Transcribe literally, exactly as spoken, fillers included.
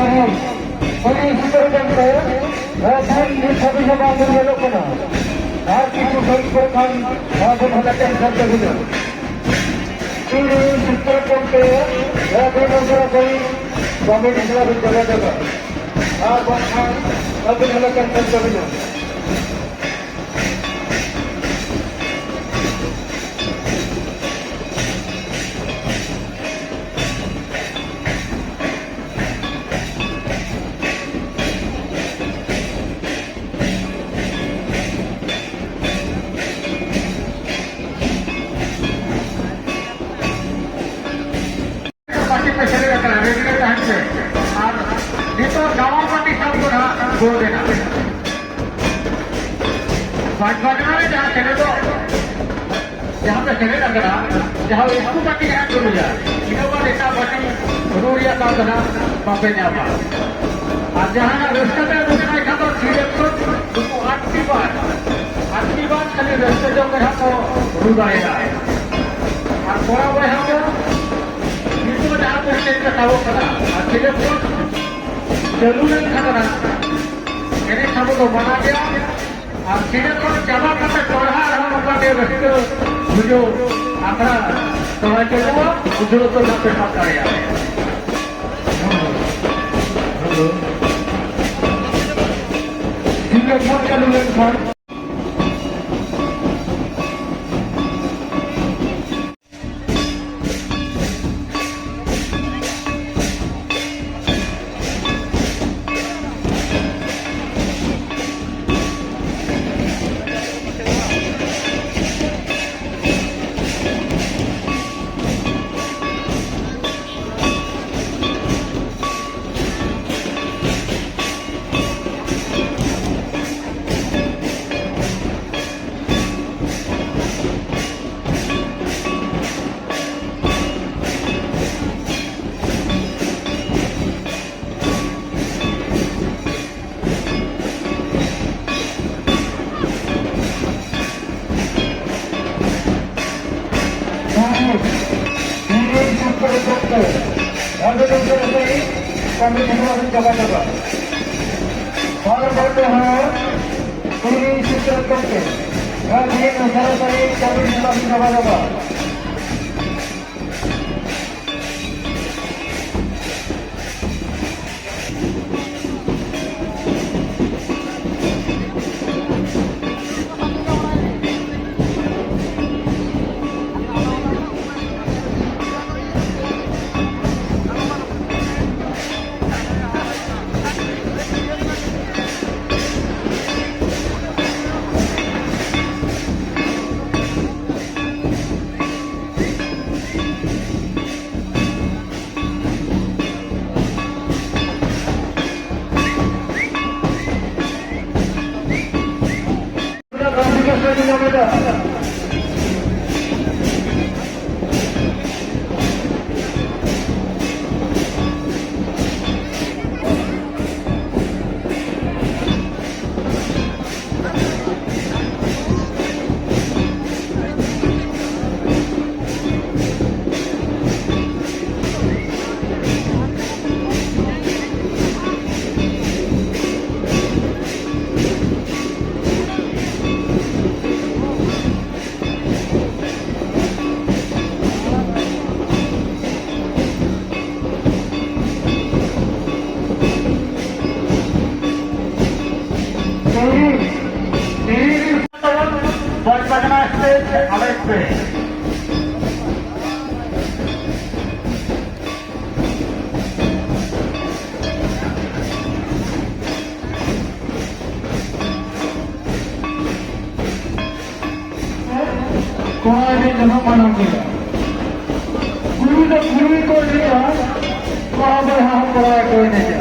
ᱩᱱᱤ ᱥᱤᱠᱟᱹᱨ ᱠᱟᱱ ᱛᱟᱭᱟ᱾ ᱮᱠᱷᱚᱱ ᱱᱤᱛ ᱦᱟᱹᱵᱤᱡ ᱦᱚᱸ ᱵᱟᱝ ᱧᱮᱞᱚᱜ ᱠᱟᱱᱟ᱾ ᱟᱨ ᱠᱤᱪᱷᱩ ᱜᱷᱟᱹᱲᱤᱡ ᱯᱚᱨᱮ ᱠᱷᱟᱱ ᱟᱵᱚ ᱫᱷᱟᱨᱟ ᱴᱮᱱᱥᱚᱱ ᱛᱟᱹᱵᱤᱱᱟ᱾ ᱩᱱᱤ ᱥᱤᱠᱟᱹᱨ ᱠᱟᱱ ᱛᱟᱭᱟ᱾ ᱮᱠᱷᱚᱱ ᱚᱱᱟ ᱠᱚ ᱵᱟᱵᱮᱱ ᱦᱮᱡ ᱫᱟᱲᱮᱭᱟᱜᱼᱟ᱾ ᱟᱨ ᱵᱟᱝᱠᱷᱟᱱ ᱟᱹᱵᱤᱱ ᱦᱚᱸ ᱴᱮᱱᱥᱚᱱ ᱛᱟᱹᱵᱤᱱᱟ᱾ ᱯᱟᱨᱴᱤ ᱯᱮ ᱥᱮᱞᱮᱫ ᱟᱠᱟᱱᱟ, ᱨᱮᱰᱤ ᱨᱮ ᱛᱟᱦᱮᱱ ᱯᱮ᱾ ᱟᱨ ᱱᱤᱛᱚᱜ ᱱᱟᱣᱟ ᱯᱟᱨᱴᱤ ᱥᱟᱶ ᱫᱚ ᱱᱟᱦᱟᱜ ᱜᱚᱲ ᱨᱮᱱᱟᱜ ᱵᱟᱡᱽ ᱵᱟᱡᱽᱱᱟ ᱨᱮ ᱡᱟᱦᱟᱸ ᱥᱮᱞᱮᱫᱚᱜ, ᱡᱟᱦᱟᱸ ᱯᱮ ᱥᱮᱞᱮᱫ ᱟᱠᱟᱱᱟ, ᱡᱟᱦᱟᱸ ᱩᱱᱠᱩ ᱯᱟᱨᱴᱤ ᱜᱮ ᱦᱟᱸᱜ ᱠᱚ ᱨᱩᱭᱟ, ᱤᱱᱟᱹ ᱵᱟᱫ ᱮᱴᱟᱜ ᱯᱟᱨᱴᱤ ᱨᱩ ᱨᱮᱭᱟᱜ ᱫᱟᱣ ᱫᱚ ᱱᱟᱦᱟᱜ ᱵᱟᱯᱮ ᱧᱟᱢᱟ᱾ ᱟᱨ ᱡᱟᱦᱟᱱᱟᱜ ᱨᱟᱹᱥᱠᱟᱹ ᱛᱮ ᱨᱩ ᱥᱟᱱᱟᱭ ᱠᱷᱟᱱ ᱫᱚ ᱛᱷᱨᱤ ᱮᱠᱥᱚᱱ ᱱᱩᱠᱩ ᱟᱴ ᱴᱤ ᱵᱟᱨ, ᱟᱴ ᱴᱤ ᱵᱟᱨ ᱠᱷᱟᱹᱞᱤ ᱨᱟᱹᱥᱠᱟᱹ ᱡᱚᱝ ᱨᱮᱦᱚᱸ ᱠᱚ ᱨᱩ ᱫᱟᱲᱮᱭᱟᱜᱼᱟ᱾ ᱟᱨ ᱠᱚᱲᱟ ᱵᱚᱭᱦᱟ ᱠᱚ ᱱᱤᱛᱚᱜ ᱡᱟᱦᱟᱸ ᱠᱚ ᱮᱱᱮᱡ ᱠᱚ ᱛᱟᱵᱚᱜ ᱠᱟᱱᱟ, ᱟᱨ ᱠᱷᱮᱞᱳᱰ ᱠᱚ ᱪᱟᱹᱞᱩ ᱞᱮᱱᱠᱷᱟᱱ ᱚᱱᱟ ᱮᱱᱮᱡ ᱛᱟᱵᱚ ᱫᱚ ᱢᱟᱱᱟ ᱜᱮᱭᱟ᱾ ᱟᱨ ᱠᱷᱮᱞᱳᱰ ᱠᱷᱚᱱ ᱪᱟᱵᱟ ᱠᱟᱛᱮ ᱫᱚᱦᱲᱟ ᱟᱨᱦᱚᱸ ᱱᱚᱝᱠᱟ ᱜᱮ ᱨᱟᱹᱥᱠᱟᱹ ᱵᱩᱡᱷᱟᱹᱣ ᱟᱠᱷᱲᱟ ᱫᱚᱦᱲᱟ ᱪᱟᱹᱞᱩᱜᱼᱟ, ᱩᱱ ᱡᱚᱦᱚᱜ ᱫᱚ ᱱᱟᱦᱟᱜ ᱯᱮ ᱥᱟᱵ ᱫᱟᱲᱮᱭᱟᱜᱼᱟ᱾ ᱦᱮᱞᱳ᱾ ᱠᱷᱮᱞᱳᱰ ᱵᱟᱝ ᱪᱟᱹᱞᱩ ᱞᱮᱱᱠᱷᱟᱱ ᱠᱟᱹᱢᱤ ᱡᱚᱛᱚ ᱪᱟᱵᱟ ᱪᱟᱵᱟ᱾ ᱦᱚᱲ ᱵᱟᱹᱫᱽ ᱨᱮᱦᱚᱸ ᱠᱩᱲᱤ ᱥᱤᱠᱷᱱᱟᱹᱛ ᱠᱚᱢ ᱯᱮ᱾ ᱱᱚᱣᱟ ᱛᱮᱜᱮ ᱱᱚᱝᱠᱟ ᱠᱟᱹᱢᱤ ᱡᱚᱛᱚ ᱪᱟᱵᱟ ᱪᱟᱵᱟ᱾ ᱵᱚᱡᱽ ᱵᱟᱡᱽᱱᱟ ᱥᱴᱮᱡᱽ ᱟᱲᱟᱜ ᱯᱮ᱾ ᱠᱚᱲᱟ ᱮᱱᱮᱡ ᱫᱚ ᱱᱟᱜ ᱢᱟᱲᱟᱝ ᱜᱮᱭᱟ᱾ ᱠᱩᱲᱤ ᱫᱚ ᱠᱩᱲᱤ ᱠᱚ ᱮᱱᱮᱡᱼᱟ, ᱠᱚᱲᱟ ᱵᱚᱭᱦᱟ ᱦᱚᱸ ᱠᱚᱲᱟ ᱜᱮᱠᱚ ᱮᱱᱮᱡᱼᱟ᱾